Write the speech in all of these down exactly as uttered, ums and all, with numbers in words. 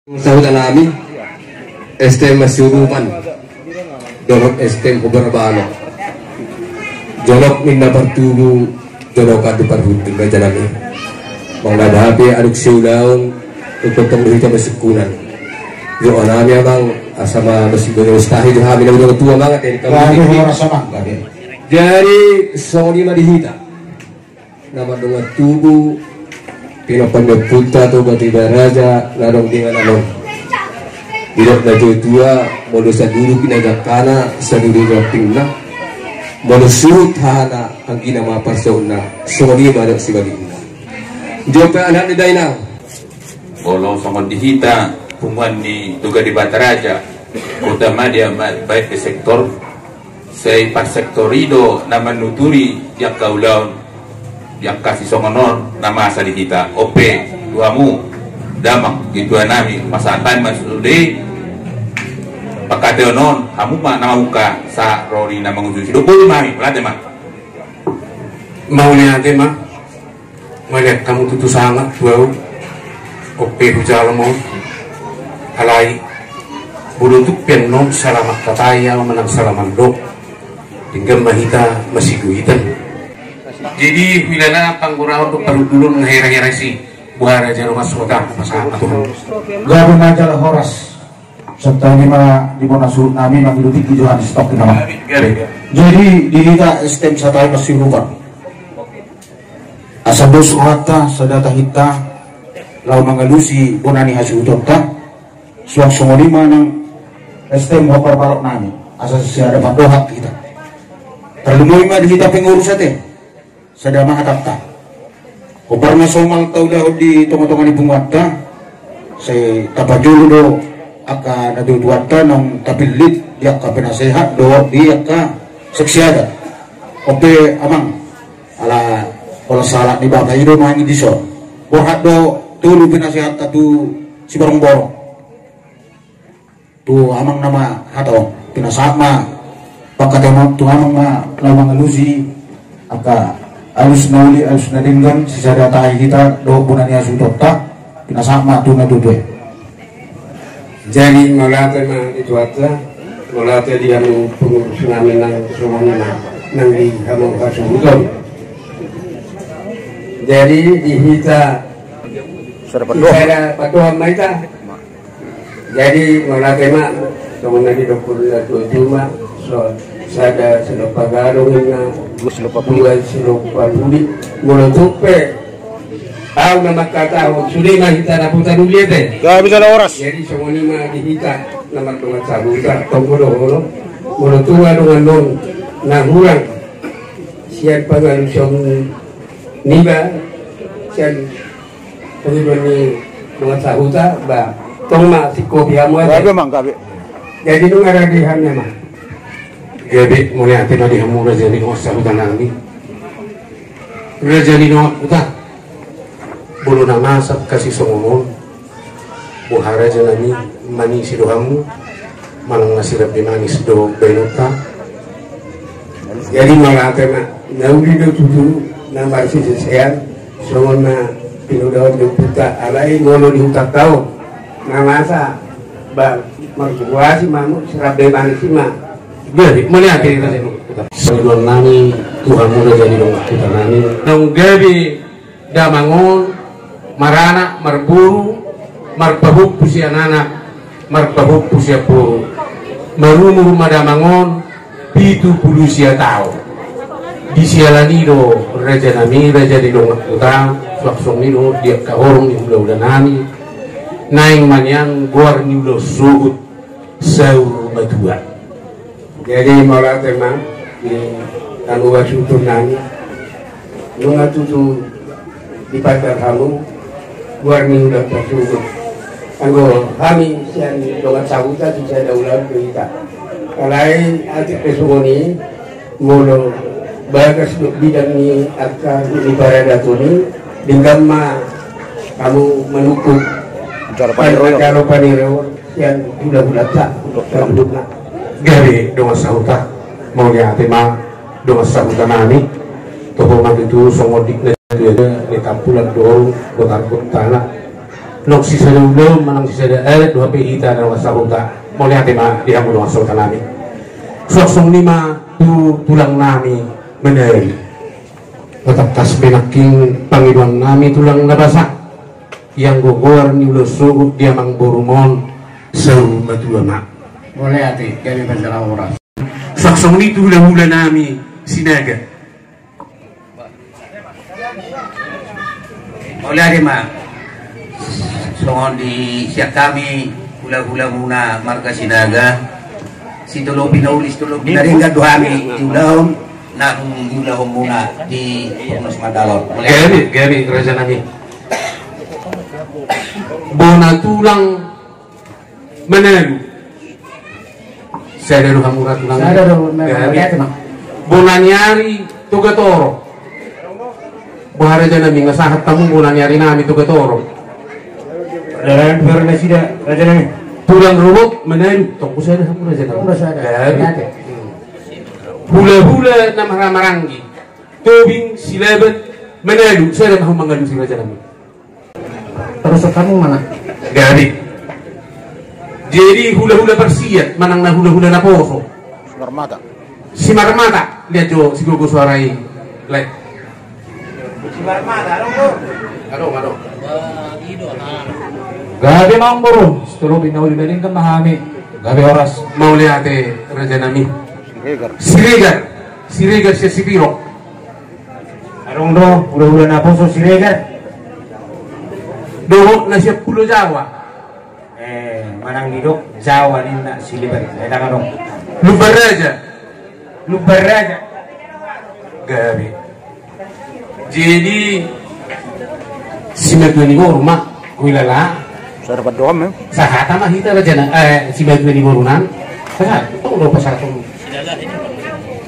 Sahuta nami, S T M Masiurupan, dohot S T M Huberbalo. Jonok ninna partubu, jonok adu parhundul raja nami. Manang na dope adong siulaon, tongtong do hita masungkunan. Dohot nami amang, asa ma masih banyak ustahi jo hami na udah tua banget dari kami. Jadi songon i ma di hita. Na mardongan tubu, pinompar ni ompunta Toga Tiba Raja, na adong di inganan on. Didok na tua-tua, molo sadudu pinagangkana, sadudu gampingna, molo suhut hahana, anggina ma parsautna, songon i ma dok sibalikna. Jompa anak ni dainang. Molo songon di hita, punguan ni Toga Debata Raja, kota ma dia ma-, baik di sektor, sai parsektor i do na manuturi di angka ulaon, di angka sisongon on na masa di hita. Onpe, tu hamu, damang, di tua nami, pasahat hami ma sude, pangkataion on, hamu ma na mamungka, sahat ro di na mangususi. Dohot boru nami, mauliate ma. Mauliate ma. Mauliate hamu tutu sangap tu ahu. Onpe hujalo ma on. Alai, molo tung pe annon salaman hatai ahu manang salaman dok, denggan ma hita masiguitan. Jadi, huilala panggoraon dohot parhundulon na hera-hera i, boha raja dongan sahuta pasahat ma tu hamu. Gabe ma jala horas. Songon i ma di bona suhut nami mangido tingki Johanes Tok nama. Jadi di hita S T M Satahi Masiurupan. Asa dos rohanta sada tahinta laho mangalusi bona ni hasuhutonta. Suang songon i ma nang S T M Huberbalo nami. Asa sada pandohan hita. Tarlumobi ma di hita pengurus ate. Sada ma hatanta. Hombar na somal taulahon di tonga-tonga ni punguanta, sai tapajolo do angka natuatuanta naung tapillit di angka penasehat dohot di angka seksi adat. Onpe amang, ala holan sahalak ni bapa i do nuaeng i dison. Borhat do tolu penasehanta tu siborongborong. Tu amang nama hata on, pinasahat ma pangkataion on tu amang ma laho mangalusi angka alus na uli, alus na denggan, sisada tahi hita dohot bona ni hasuhutonta, pinasahat ma tu na tutu. Jadi mauliate ma di Tuhanta, mauliate di hamu pengurus nami nang songon i ma nang di hamu hasuhuton. Jadi di hita sada pandohan ma hita. Jadi mauliate ma, songon na didok na tua-tua ma, so, sada silompa gadong ninna, dua silompa pudi. Dua silompa pudi. Molo tung pe ahu na mangkatahon, sude ma hita na putar uliate. Gabe jala horas. Jadi songon i ma di hita na mardongan sahuta, tong do olo. Molo tung adong annon na hurang sian pangalusion niba, sian pangidoan ni dongan sahuta, ba, tong ma singkopi hamu ate. Gabe amang, gabe. Jadi nunga rade hami amang. Gabe, mauliate ma di hamu raja ni dongan sahuta nami. Raja ni dongan huta. Molo na masa angka sisongon on. Boha raja nami, manisi do hamu, manang na sirap be manis do baenonta. Jadi mauliate ma, na uli do tutu na marsisesean, songon na pinodahon ni ompunta, alai molo di hutanta on na masa, ba, marbubuasi ma hamu, sirap be manis i ma. Jadi mauliate raja ni dongan huta. Saluhutna nami tu hamu raja ni dongan huta nami. Naung gabe damang on, maranak, marboru, marpahompu sian anak, marpahompu sian boru. Marumur ma damang on pitu pulu sia taon. Di siala ni i do raja nami, raja ni dongan huta, suang songon i do di angka horong ni hulahula nami, naeng ma nian goar ni ulaon sogot saur matua. Jadi mauliate ma di hamu hasuhuton nami, nunga tutu dipatar hamu goar ni ulaonta sogot. Anggo hami sian dongan sahuta sisada ulaon do hita. Alai atik pe songon i, molo bagas dohot bidang ni angka ni paradaton i, denggan ma hamu manungkun. Manjalo paneroon. Manjalo paneroon. Sian hulahulanta. Gabe dongan sahuta, mauliate ma dongan sahuta nami. Toho ma tutu songon didok na tua-tua, ni tampulan do botar gontana. Nang sisada ulaon manang sisada adat do hape hita na marsahuta. Mauliate ma di hamu dongan sahuta nami. Suang songon i ma tu tulang nami Manalu. Tatangkas pe nangkin pangidoan nami tulang na basa. Ianggo goar ni ulaon sogot di amang borum on, saur matua ma. Mauliate, gabe ma jala horas. Suang songon i tu hulahula nami Sinaga. Mauliate ma. Songon di sian hami hulahula muna marga Sinaga, sitolopi na uli sitolopi na denggan do hami di ulaon na ulaonmuna di Purnos Mandalon. Mauliate. Gabe, gabe raja nami. Bona tulang Manalu. Sada do hamu ra tulang. Sada do, memang. Gabe. Mauliate ma. Bona ni ari Toga Toro. Boha raja nami, nga sahat hamu bona ni ari nami Toga Toro? Dalan baru nasida raja nami. Tulang rorobot Manalu, tong sada hamu raja nami. Tong sada. Gabe. Mauliate. Hulahula na marhahamaranggi, Tobing, Silaban, Manalu, sada ma hamu mangalusi raja nami. Terus kamu mana? Gabe. Jadi hulahula parsiat manang na hulahula naposo. Simarmata. Simarmata, lihat jo sigogo suara i. Lek. Simarmata, adong do. Adong, adong. Gabe ma amang boru, sitolopi na uli na denggan ma hami. Gabe horas. Mauliate raja nami. Siregar. Siregar. Siregar sian Sipirok. Adong do hulahula naposo Siregar. Dohot na sian Pulo Jawa. Eh, manang didok Jawa ninna Siregar. Eh, ndang adong. Lumban Raja. Lumban Raja. Gabe. Jadi simatua ni boru ma. Huilala. Sahata ma hita raja na, eh, simatua ni boru nami. Sahata, tong do pasahaton.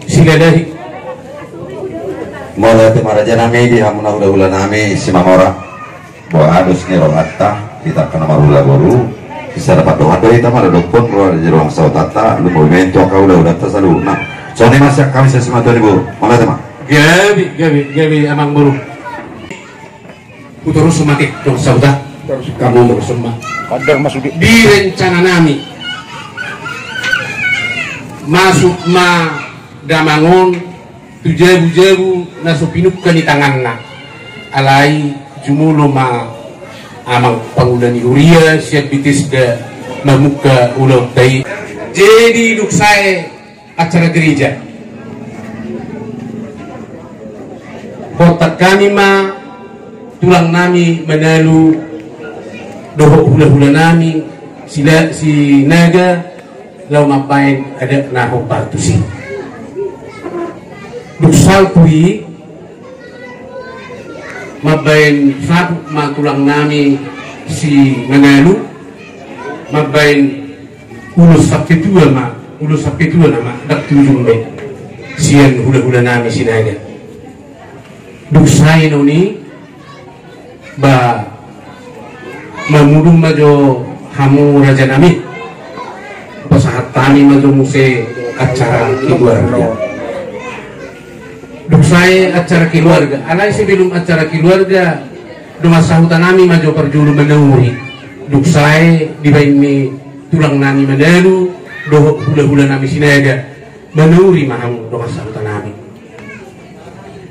Silalahi. Mauliate ma raja nami di hamu na hulahula nami Simamora. Boha dos ni rohanta, hita angka na marhula boru. Sisada pandohan do hita mandokkon roha di dongan sahutanta, lumobi ma i tu angka hulahulanta saluhutna. Songon i ma sian hami sian simatua ni boru. Mauliate ma. Gabe, gabe, gabe amang boru. Hutorus ma ke, dongan sahuta. Torus. Hamu torus ma. Di rencana nami, masuk ma damang on tu jabujabu na so pinungka ni tanganna. Alai jumolo ma amang pangula ni huria sian Bethesda mamungka ulaonta i. Jadi dung sae acara gereja. Kontak hami ma tulang nami Manalu dohot hulahula nami Sila-, Sinaga laho mambaen adat na hombar tusi. Dung salpu i mambaen saput ma tulang nami si Manalu mambaen ulos sampetua ma, ulos sampetua nama, ndang tu ujung be. Sian hulahula nami Sinaga. Dung sae non i, ba, mamudun ma jo hamu raja nami. Pasahat hami ma jo muse acara keluarga. Dung sae acara keluarga, alai sebelum acara keluarga, dongan sahuta nami ma jo parjolo manauri. Dung sae dibaen ni tulang nami Manalu dohot hulahula nami Sinaga, manauri ma hamu dongan sahuta nami.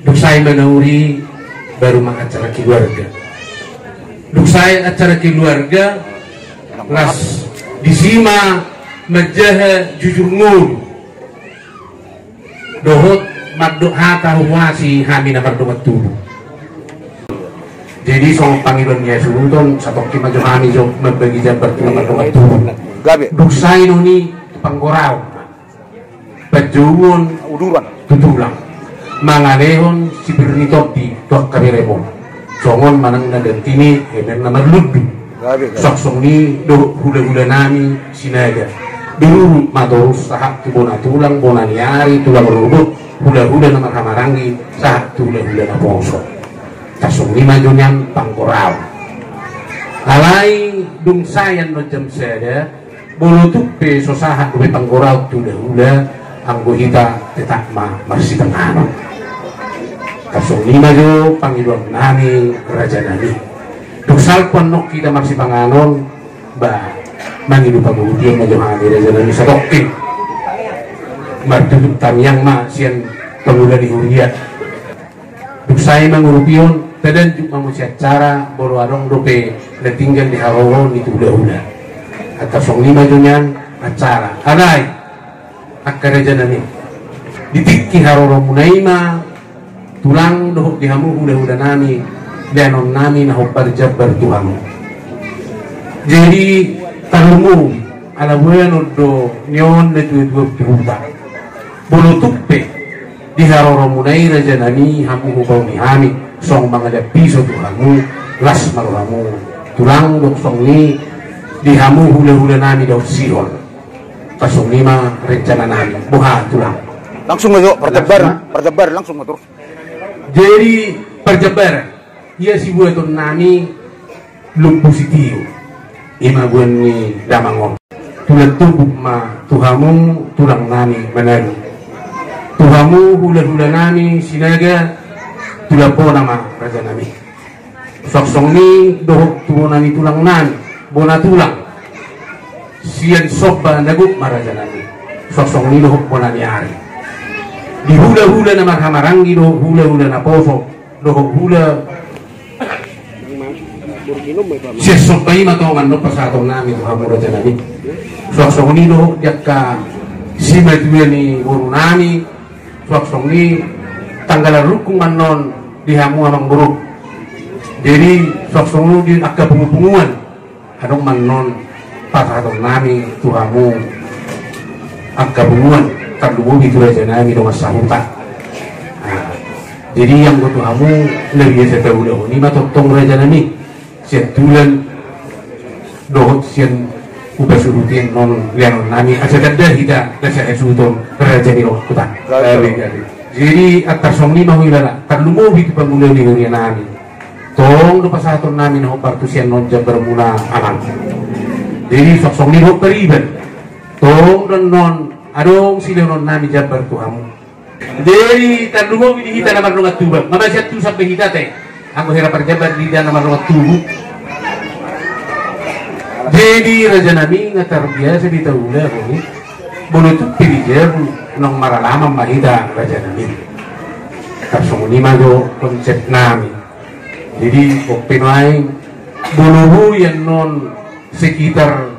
Dung sae manauri baru ma acara keluarga. Dung sae acara keluarga, las disi ma manjaha jujur ngolu. Dohot mandok hata huhuasi hami na mardongan tubu. Jadi songon pangidoan ni hasuhuton, satongkin ma jo hami jo mambagi jambar tu na mardongan tubu. Gabe. Dung sae non i panggoraon ma. Panjouon uduran tu tulang. Mangalehon sipir ni tondi tu angka beremon. Songon manang na ganti ni emir na marlundu. Gabe, gabe. Suang songon i dohot hulahula nami Sinaga. Dirurut ma torus sahat tu bona tulang, bona ni ari, tulang rorobot, hulahula na marhahamaranggi, sahat tu hulahula naposo. Songon i ma jo nian panggoraon. Alai dung sae annon jam sada, molo tung pe so sahat dope panggoraon tu hulahula, anggo hita tetap ma marsipanganon. Songon i ma jo pangidoan nami raja nami. Dung salpu annon hita marsipanganon, ba, mangido pangurupion ma jo hami raja nami satongkin. Martutup tangiang ma sian pangula ni huria. Dung sae mangurupion, talanjut ma muse acara, molo adong dope na tinggal di haroro ni tu hulahula. Antar songon i ma jo nian acara. Alai, angka raja nami, di tingki haroronmuna i ma tulang dohot di hamu hulahula nami, lehonon nami na hombar jambar tu hamu. Jadi, tarlumobi, ala boanon do nion na tuatua tu huta. Molo tung pe di haroronmuna i raja nami, hamu hupaumi hami songon mangalap piso tu hamu, las ma rohamu tulang, dohot songon i di hamu hulahula nami dohot sihol. Songon i ma rencana nami. Boha tulang? Langsung ma jo, parjambar, parjambar langsung ma torus. Jadi, parjambaran, ia sibuaton nami Lumbu Sitio, i ma boan ni damang on. Tulan tobuk ma tu hamu tulang nami Manalu. Tu hamu hulahula nami Sinaga, tulan bona ma raja nami. Songon i dohot tu bona ni tulang nami, bona tulang sian Somba na gok ma raja nami. Songon i dohot bona ni ari. Di hulahula na marhahamaranggi dohot hulahula naposo dohot hula sian Somba i ma tongan do pasahaton nami tu hamu raja nami. Songon i dohot di angka simatua ni boru nami. Songon i tanggalan rungkung ma annon di hamu amang boru. Jadi songon i di angka pungupunguan, adong ma annon pasahaton nami tu hamu angka punguan, tarlumobi tu raja nami dongan sahuta. Nah, jadi anggo tu hamu na biasa taulahon i ma tongtong raja nami, sian tulan dohot sian upa suruti annon lehonon nami, asa tanda hita na sahasuhuton raja ni dongan sahuta. Jadi antar songon i ma huhilala, tarlumobi tu pangula ni huria nami. Tong do pasahaton nami na hombar tusi annon jambarmuna amang. Jadi songon i dohot pariban. Tong do annon adong silehonon nami jambar tu hamu. Jadi tarlumobi di hita na mardongan tubu. Mama sian tu sampe hita te, anggo hira parjambar di hita na mardongan tubu. Jadi raja nami, nga tarbiasa di taula honi. Molo tung pe di jabu, naung maralaman ma hita raja nami. Tarsongon i ma jo konsep nami. Jadi ope nuaeng, molo boi annon sekitar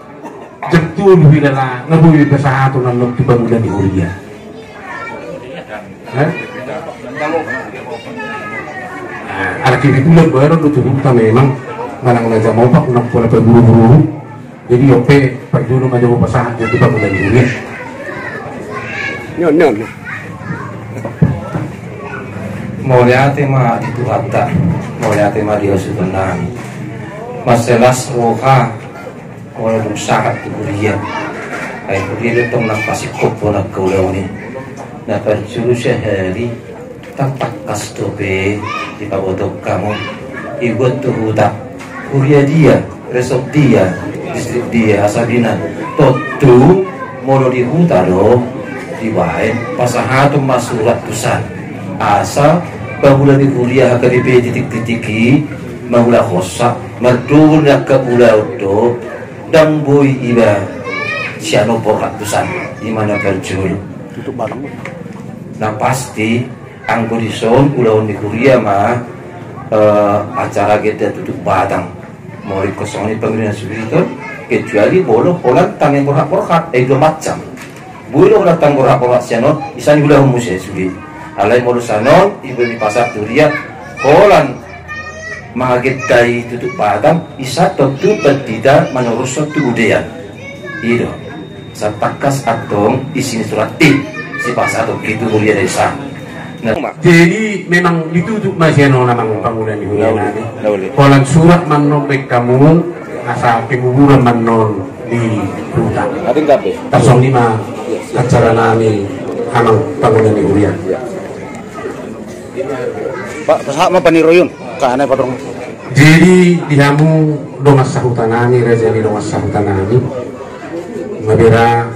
jam tolu huhilala, nga boi pasahaton annon tu pangula ni huria. Hah? Nah, ala kebetulan baru do tu huta memang, manang na jam opat, naung pola paburu-buru. Jadi ope parjolo ma jo pasahat jo tu pangula ni huria. Nion, nion. Mauliate ma di Tuhanta, mauliate ma di hasuhuton nami. Mansai las roha, molo dung sahat tu huria. Ai huria do tong na pasingkop bona kaulaon i. Na parjolo sahali, tangkas dope dipabotohon hamu. Ibuat tu huta, huria dia, resort dia, distrik dia, asa bina. Tontu molo di huta do dibaen, pasahaton ma surat tusan. Asa pangula ni huria H K B P titik-titik i, mangulahonsa, mardomu ni angka ulaon do, ndang boi iba sian borhat tusan, i ma na parjolo. Na pasti, anggo dison ulaon ni huria ma, eh, acara genda tutup batang. Molo ingkon songon i pangidoan suhut i, kecuali molo holan tangiang borhat-borhat, eh, dua macam. Boi do holan tangiang borhat-borhat sian on, i sian i ulaon muse sude. Alai molo sian on, i boi dipasahat tu huria, holan mangagenda i tutup batang, i sian tontu pandita manorushon tu budean. I do. Satangkas antong isi ni surat i, sipasahaton i tu huria desa. Nah. Jadi memang ditutup ma sian on amang pangula ni huria nami. Holan surat ma annon baen hamu, asa penguburan ma annon di huta. Tarsongon i ma acara nami amang pangula ni huria. Pak, pasahat ma paniroion. Jadi di hamu dongan sahuta nami, raja ni dongan sahuta nami, nga bera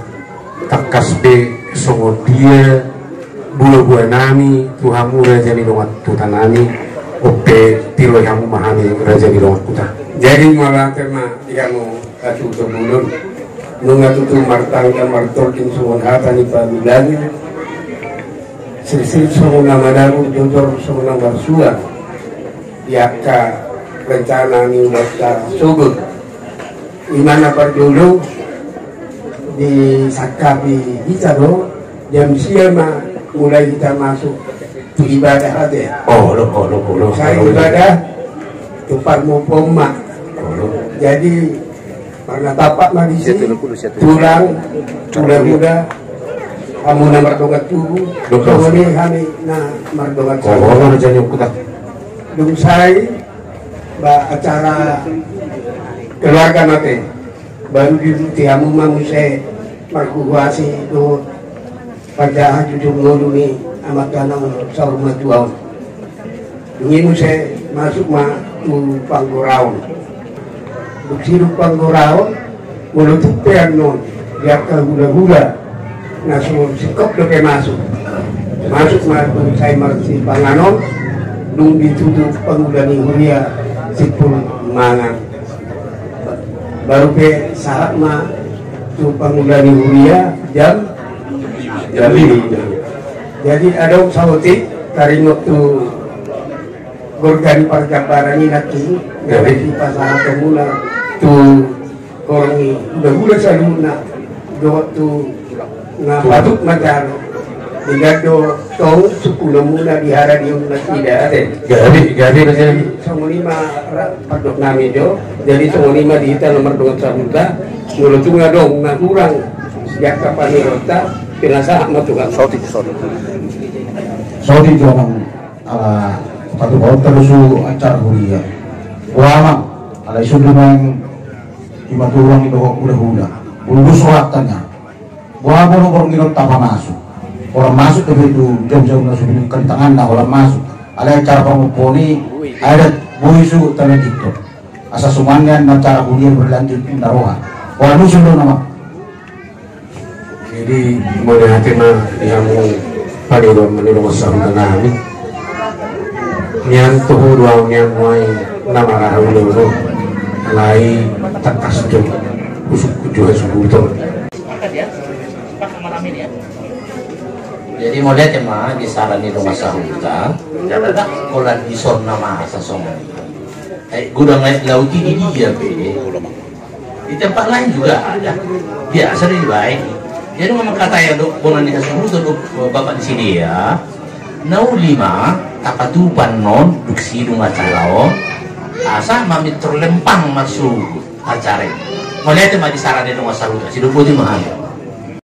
tangkas be songon dia boaboa nami tu hamu raja ni dongan sahuta nami, Ope, tiroi hamu ma hami raja ni dongan huta. Jadi mauliate ma di hamu hatutubolon. Nunga tutu martangka martolhing songon hata ni panurirang. Silsil songon na madabu, jojor songon na marsuan. Di angka rencana ni ulaonta sogot. Ima na parjolo disangkapi hita do, jam sia ma mulai hita masuk tu ibadah ate. Oh, lo, oh, lo, oh, lo. Sai ibadah tu parmupoon ma. Oh, lo. Jadi, marnatampak ma disi, tulang, muda-muda, hamu na mardongan tubu, songon i hami na mardongan sahuta. Oh, lo, jadi aku tak. Dung sai, ba acara keluarga ma ate. Baru diuduti hamu ma muse marhuhuasi dohot panjaha jujur ngolu ni amanta na saur matua on. Dung i muse masuk ma tu panggoraon. Dung sidung panggoraon, molo tung pe annon di angka hulahula na so singkop dope masuk. Masuk ma dung sai marsipanganon, dung ditutup pangula ni huria simpul mangan. Baru pe sahat ma tu pangula ni huria jam, jam lima. Jadi adong saotik taringot tu gorga ni parjambaran i nangkin, gabe dipasahat hamuna tu horong ni hulahula saluhutna dohot tu na patut manjalo. Denggan do tong sungkunonmuna di hara di on nasida ate. Gabe, gabe. Jadi songon i ma ra-, pandok nami jo. Jadi songon i ma di hita na mardongan sahuta. Molo tung adong na hurang di angka pangiroonta, pinasahat ma tu hami. Saotik, saotik. Saotik jo amang. Ala patupaon tarusu acara huria. Boha amang, ala isun do naeng ima tulang i dohot hulahula. Bulus rohanta nian. Boha molo borngin on tapamasuk. Holan masuk dope tu jam-jam na so binungkali tanganna holan masuk. Alai acara pamupuni adat boi suhut talanjuthon. Asa sumangan na acara huria berlanjut na roha. Boha nusul do nama. Jadi mauliate ma di hamu pangidoan ma ni dongan sahuta nami. Nian toho do au nian muai na marhaha ulaon. Alai tangkas do husungkun jo hasuhuton. Jadi mauliate ma di sala ni dongan sahuta. Holan dison na masa songon i. Ai godang aek laut i di dia pe. Di tempat lain juga ada. Biasa do dibaen. Jadi memang kata ya dok, bona ni hasuhuton dok, bapak di sini ya. Na uli ma tapatupa annon dung sidung acara on. Asa mamintor lempang masuk acara i. Mauliate ma di sala ni dongan sahuta. Sidung boti ma hami.